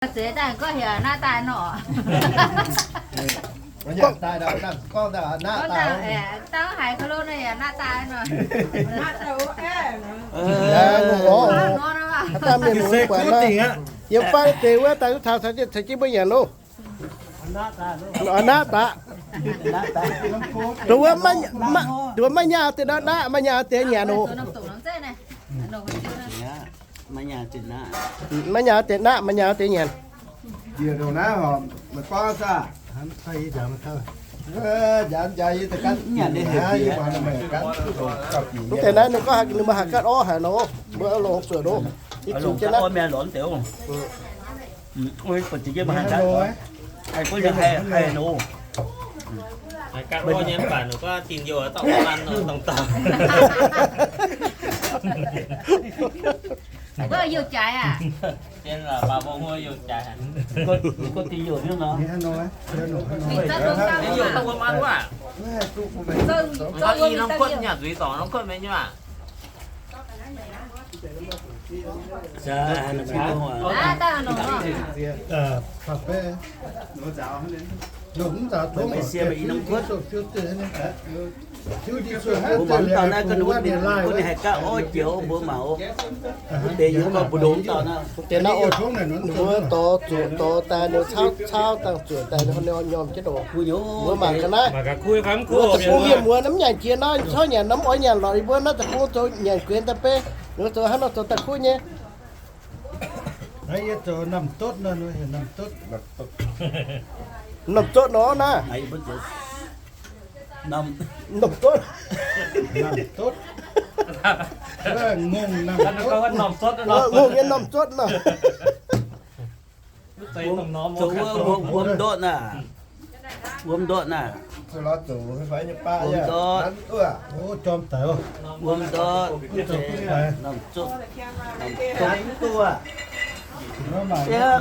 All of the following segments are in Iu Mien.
Zeiz daaih gorngv heuc naqv daaih nor. Gorngv daaih, gorngv daaih, dangh haiz ka'lo nor yaac naqv daaih nor. Yiem fai deix wuov daaih taux caux jienv mbuo nyanc loh. Naqv daaih. Dongh wuov maiv nyaah deix naqv, maiv nyaah deix nyanc oc. Maiv nyaah deix naqv, maiv nyaah deix nyanc. Mv deix naaiv ninh gorngv haaix ninh mbuo haih gaatv orv haic nor, mbuo longc zuoqc nor, ih zuqc jienv naaiv. Mbuo youh jaaix aqv. Mbuo mangc mv dauh naaiv ga'ndiev ninh haih gaatv orv jiex, mbuo mangc oc. Wuov deix yiem mbu'ndongx dauh naaiv. Deix naaiv oc, ninh mbuo dorh zuqc dorh daaih, ninh cauv cauv dangh zuqc daaih, ninh nyormh jienv nor. Mbuo mangc ga'naaiv. Mbuo deic-bung mienh muoz mv nyanc jiex nor, corc nyanc norm oix nyanc lorqc, yie mbuo naaiv deic-bung zoux nyanc guenx daaih beiv, ninh mbuo zoux hnangv nor zoux daaih kuv nyei. Namh zotv nor naaiv. Namh zotv. Ngongh nyei namh zotv nor. Zoux wuov wuom ndortv naaiv. Wuom ndortv naaiv. Wuom ndortv. Wuom ndortv. Namh zotv. Namh zotv.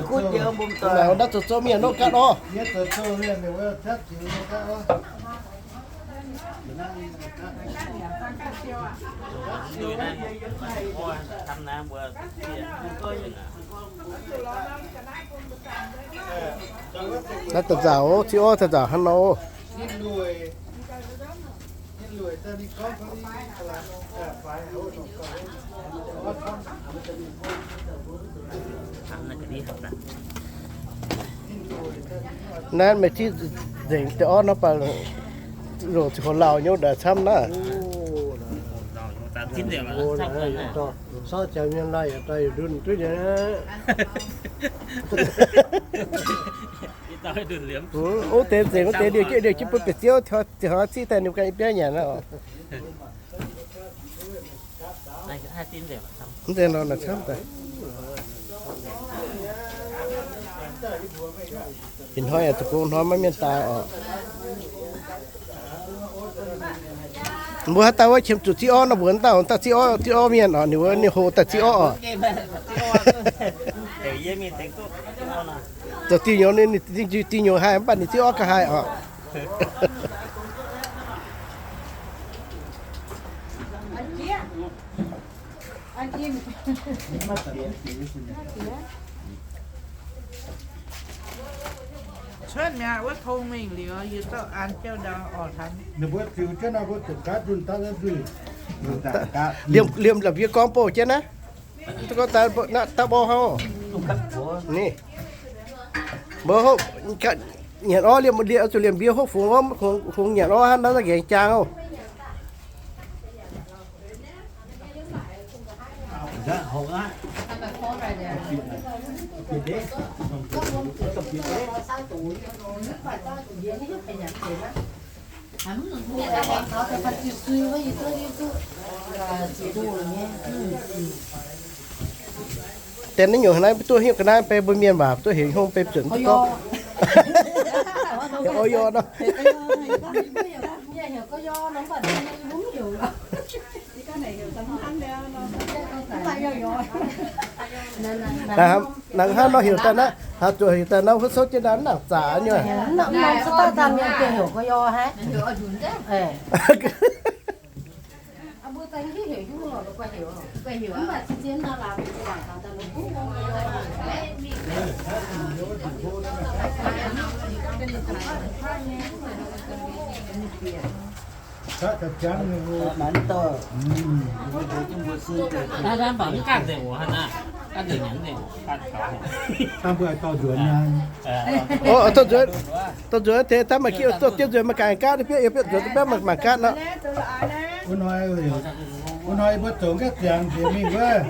Kuv jiex mba'ziex. Naaiv zoux zoux mienh nor gaatv orv. Naaiv da'nzauc, ziqv orv da'nzauc hnangv nor. Naaiv meih ziqv nzengc deix orv nor baac longc ziqc hoc lauh nyei daaih camv naaiv. Wuov deix nzengc, wuov deix liouh jienv, liouh jienv bun biauv-ziouv, ziouc ziqv daaih ninh ganh biauv nyanc naaiv oc. Mv zeiz nor, camv daaih. Ih hnoi yaac zoux gong hnoi maiv mienh daaih oc. Mbuo haaix dauh wuov qiemx zuqc ziqv orv nor, mbuox dauh, dauh ziqv orv, ziqv orv mienh oc, ninh mbuo ninh hoqc daaih ziqv orv oc. Zoux diuh nyuoz, ninh diuh nyuoz haih mv baac ninh ziqv orv gauh haih oc. Cuotv mi'aqv, wuov tong mingh liuz, yie zorqv an jienv ndau orqc hnangv. Ninh mbuo ziux jienv nor, mbuo zuqc gaatv nzunh daav nzuih. Liemh, liemh la'mbie gorngv bouh jienv naaiv. Gorngv daaih, daaih bouh hnangv. Ni, mbuo hopv nyanc orv liemh, zuqc liemh mbie hopv fungx orv, fungx nyanc orv hnangv naaiv nqaengx jaang oc. Deix naaiv nyungc naaiv mv duqv hiuv ga'naaiv bei mbuo mienh waac duqv heuc hnyouv bei zuotc mv duqv gorngv. Heuc Oyo nor. Naaiv hnangv nor heuc daaih naaiv, haaix zuqc heuc daaih naaiv huv souv jienv naaiv nangc zaqc nyei. Mv baac mv gaengh nzengc wuov hnangv naaiv, gaengh nzengc nyanc nzengc. Mbuo dorh nzuonx, dorh nzuonx tengx daaih maaih gitv, dorh diuv nzuonx maaih gaax gaatv, biopv yie biopv nzuonx biopv maaih gaatv nor. Wuov hnoi mbuo zoux gaav ziangx nziex mingh wuov.